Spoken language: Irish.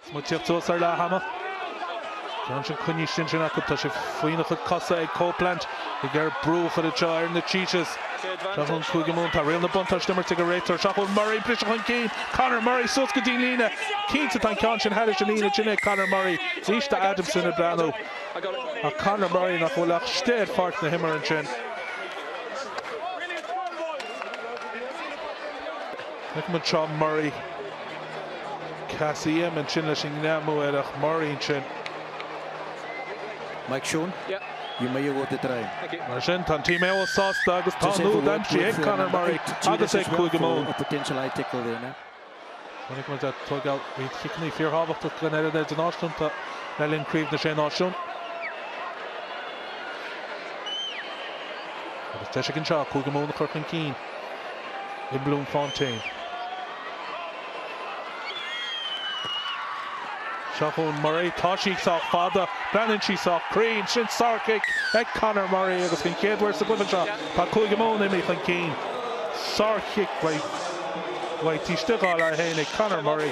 Is muid ag tíocht suas ar leath ama. Ceann sin coinnithe istigh ansin acu. Tá sé faoina chuid cosa ag Copeland. Ag iarraidh brú a chur anseo ar na Cheetahs. Seo chugainn Cúige Mumhan. Tá riail na buntáiste imeartha ag an réiteoir. Seo chugainn Murray. Briseadh chun cinn. Conor Murray suas go dtí an líne. Cinnte tá an ceann sin thairis an líne. Sin é Conor Murray. Arís do Adamson ag breathnú. Ach Conor Murray nach bhfuil ach istigh ar pháirc na himeartha ansin. Feicim anseo Murray. Cassiem ansin leis an ngreamú air ach Murray ansin. Mike Sean, you may award the try. Mar sin, tá an Team Mayo sásta agus tá an úd aimsithe ag Conor Murray agus ag Cúige Mumhan. Chonaic muid ag tógáil roinnt chiceanna fíorthábhachtach den fhoireann idirnáisiúnta le linn Craobh na Sé Náisiún. Agus deis aige anseo Cúige Mumhan a chur chun cinn i mBloemfontein. Seo chugainn Murray. Tá sí sách fada. Breathnaíonn sí sách cruinn. Sin sárchic ag Conor Murray agus den chéad uair sa gcluiche seo tá Cúige Mumhan imithe chun cinn. Sárchic uaidh taobh istigh dhá leath féin ag Conor Murray.